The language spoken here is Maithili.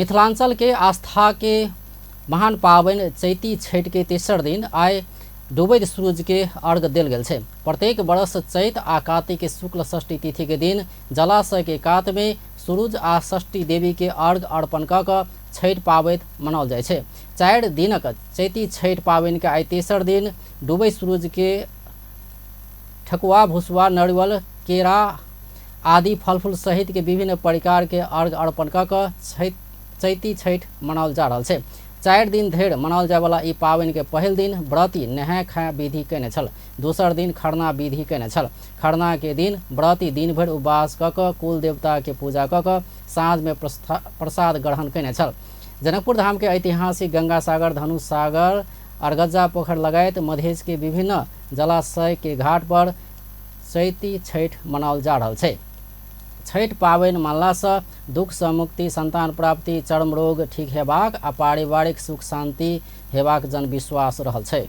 मिथिलांचल के आस्था के महान पाबनि चैती छठि के तेसर दिन आइ डूबैत सूरज के अर्घ देल गेल छै। प्रत्येक वर्ष चैत आ कार्तिक के शुक्ल षष्ठी तिथि के दिन जलाशय के कात में सूरज आ षष्ठी देवी के अर्घ अर्पण क कऽ छठि पाबनि मनाओल जाइ छै। 4 दिनक चैती छठि पाबनि के आइ तेसर दिन डूबैत सूरज के ठकुआ, भुसुआ, नरियल, केरा आदि फल फूल सहित के विभिन्न प्रकार के अर्घ अर्पण क कऽ चैती छठि मनाओल जा रहल छै। 4 दिन धरि मनाओल जायवला ई पाबनि के पहिल दिन व्रती नहाय खाय विधि कयने छल, दोसर दिन खरना विधि कयने छल। खरना के दिन व्रती दिन भरि उपवास क कऽ कुल देवता के पूजा क कऽ साँझ में प्रसाद ग्रहण कयने छल। जनकपुर धाम के ऐतिहासिक गंगा सागर, धनुष सागर, अरगज्जा पोखर लगायत मधेश के विभिन्न जलाशय के घाट पर चैती छठि मनाओल जा रहल छै। छठि पाबनि मानला सँ दुख सँ मुक्ति, संतान प्राप्ति, चर्म रोग ठीक हेबाक आ पारिवारिक सुख शांति हेबाक जनविश्वास रहल छै।